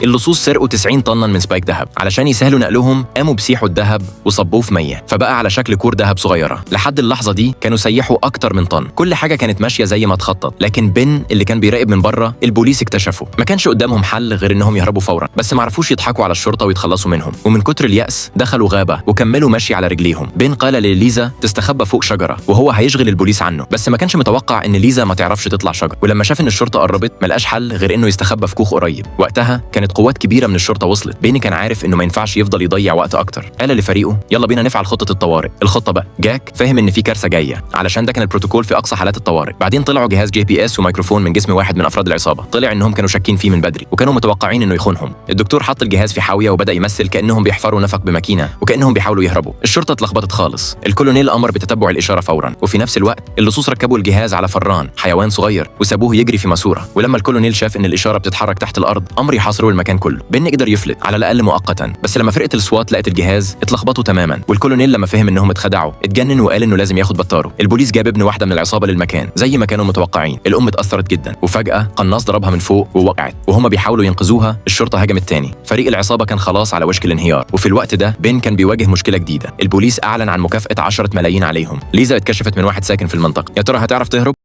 اللصوص سرقوا 90 طنا من سبايك ذهب. علشان يسهلوا نقلهم قاموا بسيحوا الذهب وصبوه في مية، فبقى على شكل كور ذهب صغيرة. لحد اللحظة دي كانوا سيحوا اكتر من طن. كل حاجة كانت ماشية زي ما اتخطط، لكن بن اللي كان بيراقب من بره البوليس اكتشفه. ما كانش قدامهم حل غير انهم يهربوا فورا، بس ما عرفوش يضحكوا على الشرطة ويتخلصوا منهم. ومن كتر اليأس دخلوا غابه وكملوا مشي على رجليهم. بن قال لليزا تستخبى فوق شجرة وهو هيشغل البوليس عنه، بس ما كانش متوقع ان ليزا ما تعرفش تطلع شجرة. ولما شاف ان الشرطة قربت ما لقاش حل غير انه يستخبى في كوخ قريب. وقتها كانت قوات كبيرة من الشرطة وصلت. بيني كان عارف انه ما ينفعش يفضل يضيع وقت اكتر. قال لفريقه يلا بينا نفعل خطه الطوارئ. الخطة بقى جاك فاهم ان في كارثة جاية، علشان ده كان البروتوكول في اقصى حالات الطوارئ. بعدين طلعوا جهاز GPS وميكروفون من جسم واحد من افراد العصابة. طلع انهم كانوا شاكين فيه من بدري وكانوا متوقعين انه يخونهم. الدكتور حط الجهاز في حاوية وبدا يمثل كانهم بيحفروا نفق بماكينه وكانهم بيحاولوا يهربوا. الشرطة اتلخبطت خالص. الكولونيل امر بتتبع الاشارة فورا، وفي نفس الوقت اللصوص ركبوا الجهاز على فران حيوان صغير وسابوه يجري في ماسوره. ولما الكولونيل شاف ان الاشارة بتتحرك تحت الارض امر يحاصروا المكان كله. بن قدر يفلت على الاقل مؤقتا، بس لما فرقه السوات لقت الجهاز اتلخبطوا تماما. والكولونيل لما فهم انهم اتخدعوا اتجنن وقال انه لازم ياخد بطاره. البوليس جاب ابن واحدة من العصابة للمكان زي ما كانوا متوقعين. الام اتاثرت جدا، وفجاة قناص ضربها من فوق ووقعت. وهما بيحاولوا ينقذوها الشرطة هجمت تاني. فريق العصابة كان خلاص على وشك الانهيار. وفي الوقت ده بن كان بيواجه مشكلة جديدة. البوليس اعلن عن مكافاة 10 ملايين عليهم. ليزا اتكشفت من واحد ساكن في المنطقة. يا ترى هتعرف تهرب؟